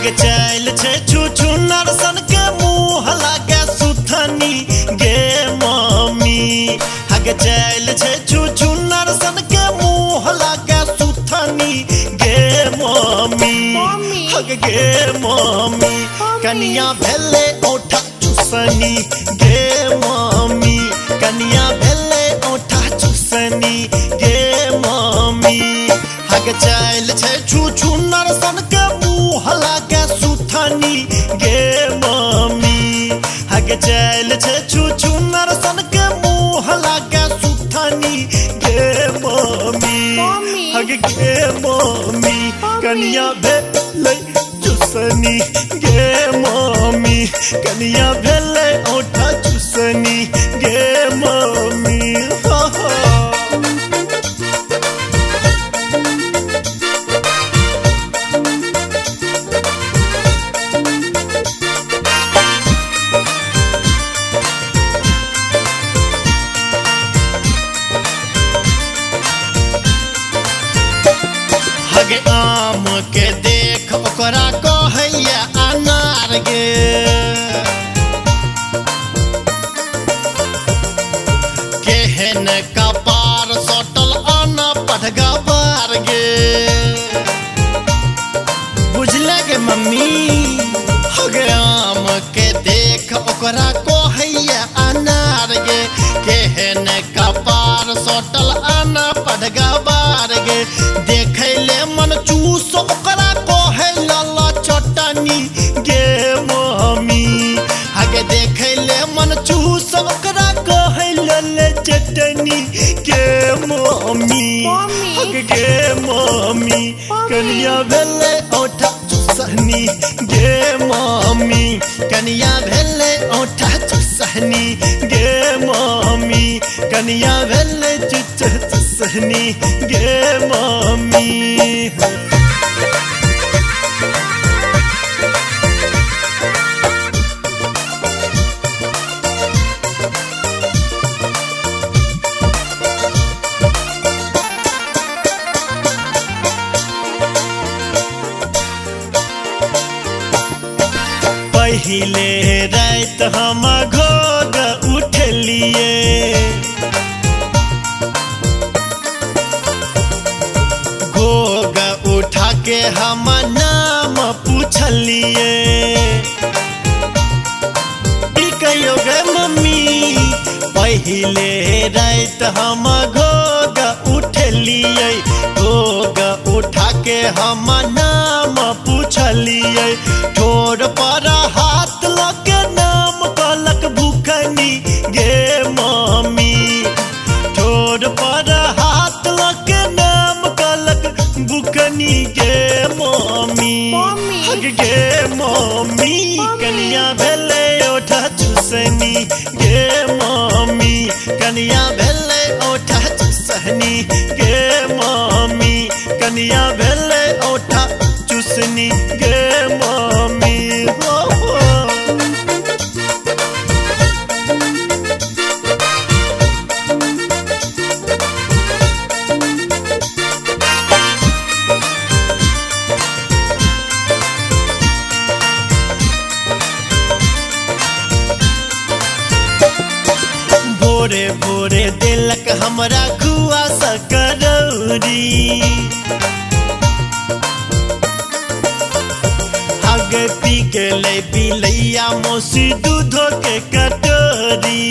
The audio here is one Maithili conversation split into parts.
हग चैल छे छू छू नरसन के मुँह लागे सुथनी गे मम्मी। हग चैल छे छू छू नरसन के मुँह लागे सुथनी गे मम्मी। हग गे मम्मी कनिया भेले ओठा चुसनी गे मम्मी। कनिया भेले ओठा चुसनी गे मम्मी। हग चैल छे छू छू नरसन के मुँह लागे सुथनी गे मम्मी। हग चैल छे छू छू नरसन के मुँह लागे सुथनी गे मम्मी। हग गे मम्मी कनिया भेले चुसनी गे मम्मी। कनिया भेले ओठा चुसनी गे मम्मी। हो हो। हगे आम के देख ओकरा कहैया अनार गे। केहन कपार सटल आना पढ़गा बार गे। बुझले गे मम्मी। हगे आम के देख ओकरा कहैया अनार गे। केहन कपार सटल आना पढ़गा बार गे। देखैले मन चूस ओकरा कहै लला चटनी गे मम्मी। हगे देखैले मन चूस ओकरा कहै लला चटनी गे मम्मी। हगे गे मम्मी कनिया भेले ओठा चुसनी गे मम्मी। कनिया भेले ओठा चुसनी गे मम्मी। कनिया भेले चुसनी गे मम्मी। पहिले रात हम घोग उठलिए। घोग उठा के हम नाम पूछलिए। कहियो गे मम्मी। पहिले रात हम घोग उठलिए। घोग उठा के हम नाम पूछलिए। ठोर पर हाथ लगे नाम कहलक भूखनी गे मम्मी। ठोर पर हाथ लगे नाम कहलक भूखनी गे मम्मी। हग गे मम्मी कनिया भेले ओठा चुसनी गे मम्मी। कनिया भेले ओठा चुसनी गे मम्मी। कनिया भेले ओठा चुसनी गे मम्मी। हो हो। भोरे भोरे दिलक हमरा खुआ सकरौरी। हग पी गेलै बिलैया मौसी दूधो के कटोरी।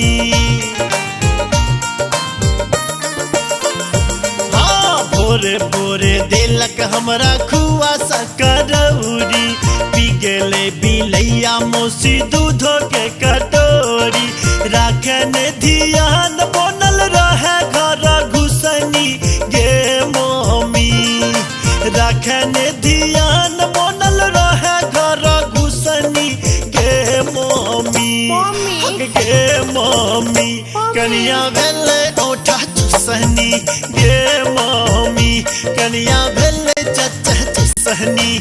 हाँ भोरे भोरे दिलक हमरा खुआ सकरौरी। पी गेलै बिलैया मौसी दूधो के कटोरी। राखन धियान बनल रहे घर घुसनी गे मम्मी। राखन धियान बनल रहे घर घुसनी गे मम्मी। हग गे मम्मी कनिया भेले ओठा चुसनी गे मम्मी। कनिया भेले चचा चुसनी